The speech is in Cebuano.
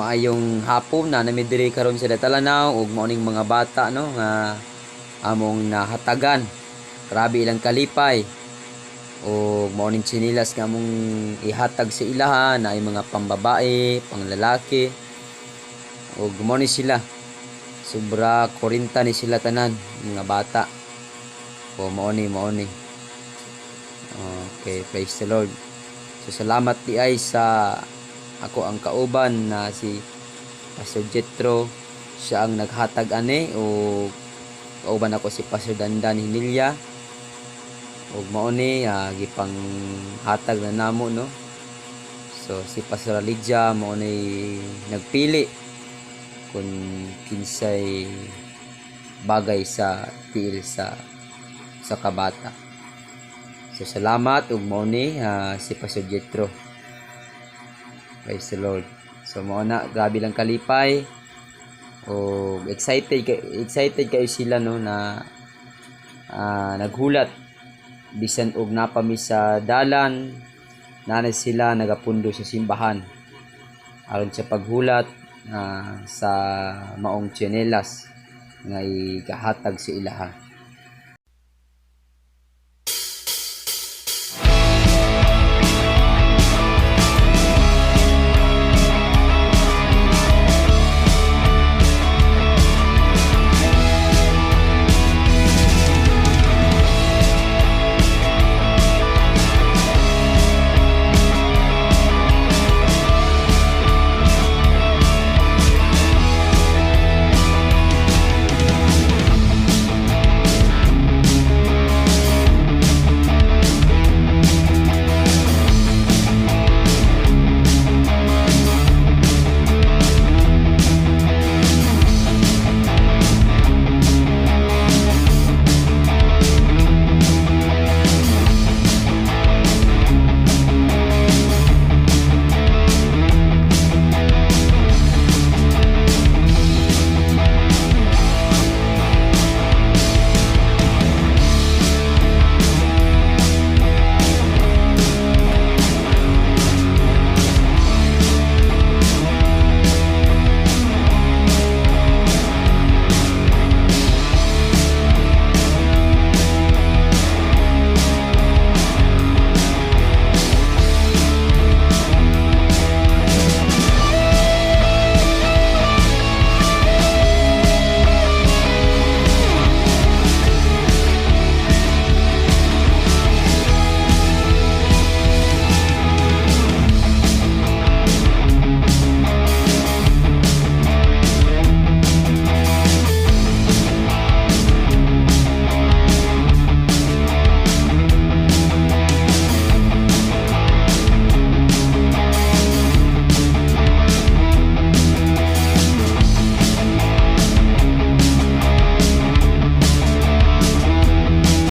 Maayong hapon na nami diri karon sa Datalanaw ug mao ning mga bata, no, nga among nahatagan. Grabe ilang kalipay. Ug mao ning tsinelas nga among ihatag sa ilaha na ay mga pambabae, panglalaki. Ug mao ni sila. Sobra 40 ni sila tanan, mga bata. O mao ni, mao ni. Okay, praise the Lord. So salamat di ay sa ako ang kauban na si Pastor Jetro, siya ang naghatag ani, o kauban ako si Pastor Dandan Hinilya, ug mao ni gipang hatag na namo, no. So si Pastor Lydia mao ni nagpili kung kinsay bagay sa tiil sa kabata. So salamat, ug mao ni si Pastor Jetro. Praise the Lord. So mao na, grabe lang kalipay o excited excited kayo sila, no, na naghulat bisan og napami sa dalan, naa sila nagapundo sa simbahan aron sa paghulat sa maong tsinelas nga igahatag sa ilaha.